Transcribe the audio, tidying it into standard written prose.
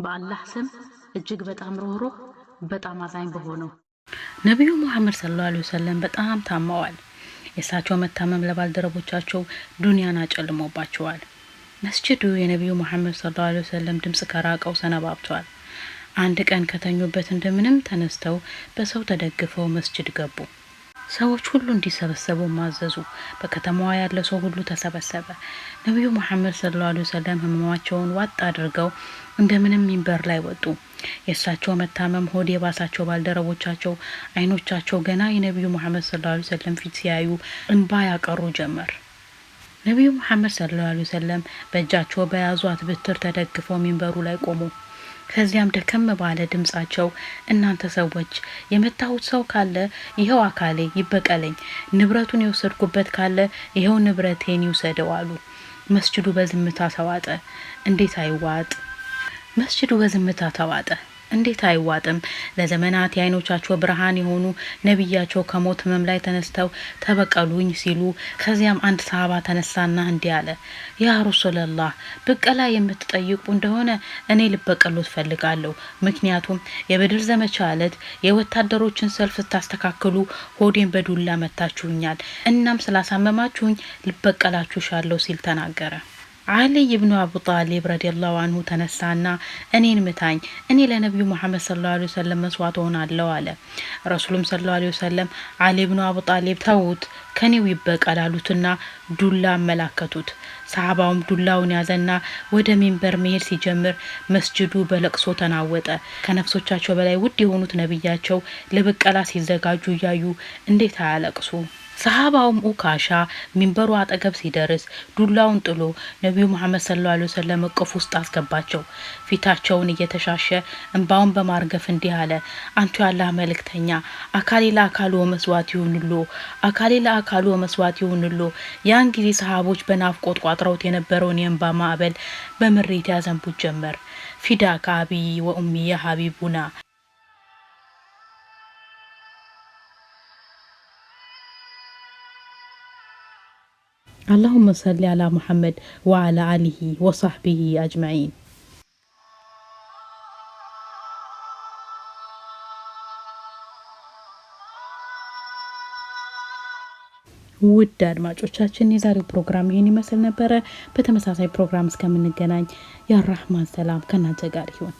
በአላህ ስም እጅግ በጣም ሩህሩህ በጣም አዛኝ በሆነው። ነቢዩ ሙሐመድ ሰለላሁ ዐለይሂ ወሰለም በጣም ታመዋል። የእሳቸው መታመም ለባልደረቦቻቸው ዱንያን አጨልሞባቸዋል። መስጅዱ የነቢዩ ሙሐመድ ሰለላሁ ዐለይሂ ወሰለም ድምጽ ከራቀው ሰነባብቷል። አንድ ቀን ከተኙበት እንደምንም ተነስተው በሰው ተደግፈው መስጅድ ገቡ። ሰዎች ሁሉ እንዲሰበሰቡ ማዘዙ። በከተማዋ ያለ ሰው ሁሉ ተሰበሰበ። ነቢዩ ሙሐመድ ሰለላሁ ዐለይሂ ወሰለም ህመማቸውን ዋጥ አድርገው እንደምንም ሚንበር ላይ ወጡ። የእሳቸው መታመም ሆድ የባሳቸው ባልደረቦቻቸው አይኖቻቸው ገና የነቢዩ ሙሐመድ ሰለላሁ ዐለይሂ ወሰለም ፊት ሲያዩ እንባ ያቀሩ ጀመር። ነቢዩ ሙሐመድ ሰለላሁ ዐለይሂ ወሰለም በእጃቸው በያዟት ብትር ተደግፈው ሚንበሩ ላይ ቆሙ። ከዚያም ደከም ባለ ድምጻቸው እናንተ ሰዎች፣ የመታሁት ሰው ካለ ይኸው አካሌ ይበቀለኝ፣ ንብረቱን የወሰድኩበት ካለ ይኸው ንብረቴን ይውሰደው አሉ። መስጅዱ በዝምታ ተዋጠ። እንዴት አይዋጥ? መስጅዱ በዝምታ ተዋጠ። እንዴት አይዋጥም? ለዘመናት የአይኖቻቸው ብርሃን የሆኑ ነቢያቸው ከሞት ህመም ላይ ተነስተው ተበቀሉኝ ሲሉ፣ ከዚያም አንድ ሰሃባ ተነሳና እንዲህ አለ፣ ያ ረሱለላህ፣ ብቀላ የምትጠይቁ እንደሆነ እኔ ልበቀሎት እፈልጋለሁ። ምክንያቱም የበድር ዘመቻ ዕለት የወታደሮችን ሰልፍ ስታስተካክሉ ሆዴን በዱላ መታችሁኛል። እናም ስላሳመማችሁኝ ልበቀላችሁ ሻለሁ ሲል ተናገረ። አሊይ ብኑ አቡ ጣሊብ ረዲየላሁ አንሁ ተነሳና እኔን ምታኝ፣ እኔ ለነቢዩ ሙሐመድ ሰለላሁ ዐለይሂ ወሰለም መስዋዕት ሆናለሁ አለ። ረሱሉም ሰለላሁ ዐለይሂ ወሰለም አሊ ብኑ አቡ ጣሊብ ተዉት፣ ከኔው ይበቀል አሉትና ዱላ አመላከቱት። ሰሃባውም ዱላውን ያዘና ወደ ሚንበር መሄድ ሲጀምር መስጅዱ በለቅሶ ተናወጠ። ከነፍሶቻቸው በላይ ውድ የሆኑት ነቢያቸው ለብቀላ ሲዘጋጁ እያዩ እንዴት አያለቅሱ? ሰሃባውም ኡካሻ ሚንበሩ አጠገብ ሲደርስ ዱላውን ጥሎ ነቢዩ ሙሐመድ ሰለላሁ ዐለይሂ ወሰለም እቅፍ ውስጥ አስገባቸው። ፊታቸውን እየተሻሸ እንባውን በማርገፍ እንዲህ አለ፣ አንቱ የአላህ መልእክተኛ፣ አካሌ ለአካሉ መስዋዕት ይሁንሎ፣ አካሌ ለአካሉ መስዋዕት ይሁንሎ። ያን ጊዜ ሰሃቦች በናፍቆት ቋጥረውት የነበረውን የእንባ ማዕበል በምሬት ያዘንቡት ጀመር። ፊዳከ አቢ ወኡሚ ያ ሀቢቡና። አላሁመ ሰሊ አላ ሙሐመድ ወአላ አሊሂ ወሰሕቢሂ አጅመዒን። ውድ አድማጮቻችን፣ የዛሬው ፕሮግራም ይሄን ይመስል ነበረ። በተመሳሳይ ፕሮግራም እስከምንገናኝ የአራህማን ሰላም ከእናንተ ጋር ይሁን።